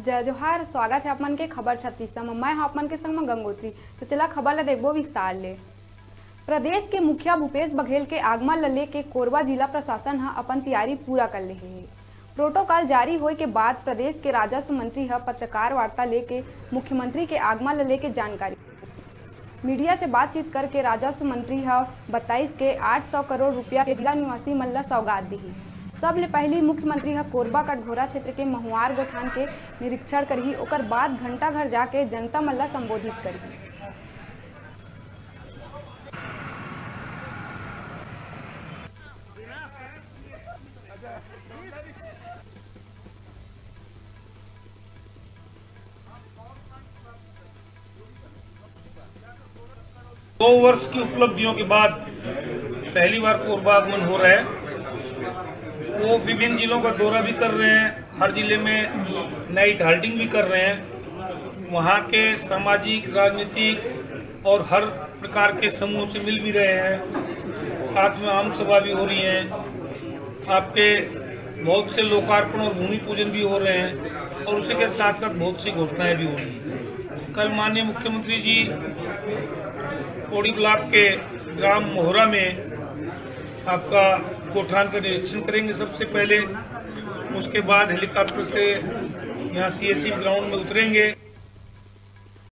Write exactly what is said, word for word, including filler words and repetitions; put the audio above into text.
जय जोहार, स्वागत है आप मन के खबर छत्तीस म। मैं हूं आप मन के संग म गंगोत्री। तो चला खबर ला देखबो विस्तार ले। प्रदेश के मुखिया भूपेश बघेल के आगमन ल लेके कोरबा जिला प्रशासन ह अपन तैयारी पूरा कर लेहे हे। प्रोटोकॉल जारी होए के बाद प्रदेश के राजस्व मंत्री ह पत्रकार वार्ता लेके मुख्यमंत्री के आगमन ल लेके जानकारी। मीडिया से बातचीत करके राजस्व मंत्री ह बताइस के आठ सौ करोड़ रुपया के जिला निवासी मन ल सौगात दिही। सबले पहिली मुख्यमंत्री ह कोरबा कटघोरा क्षेत्र के महुआर गोठान के निरीक्षण करही, ओकर बाद घंटाघर जाके जनता मन ल संबोधित करही। दो वर्ष की उपलब्धियों के बाद पहली बार कोरबा आगमन हो रहा है। वो विभिन्न जिलों का दौरा भी कर रहे हैं, हर जिले में नाइट हाल्टिंग भी कर रहे हैं, वहाँ के सामाजिक, राजनीतिक और हर प्रकार के समूहों से मिल भी रहे हैं, साथ में आम सभा भी हो रही है। आपके बहुत से लोकार्पण और भूमि पूजन भी हो रहे हैं और उसी के साथ साथ बहुत सी घोषणाएं भी हो रही हैं। कल माननीय मुख्यमंत्री जी पौड़ी ब्लॉक के ग्राम मोहरा में आपका गोठान का निरीक्षण करेंगे सबसे पहले, उसके बाद हेलीकॉप्टर से यहाँ सीएससी ग्राउंड में उतरेंगे।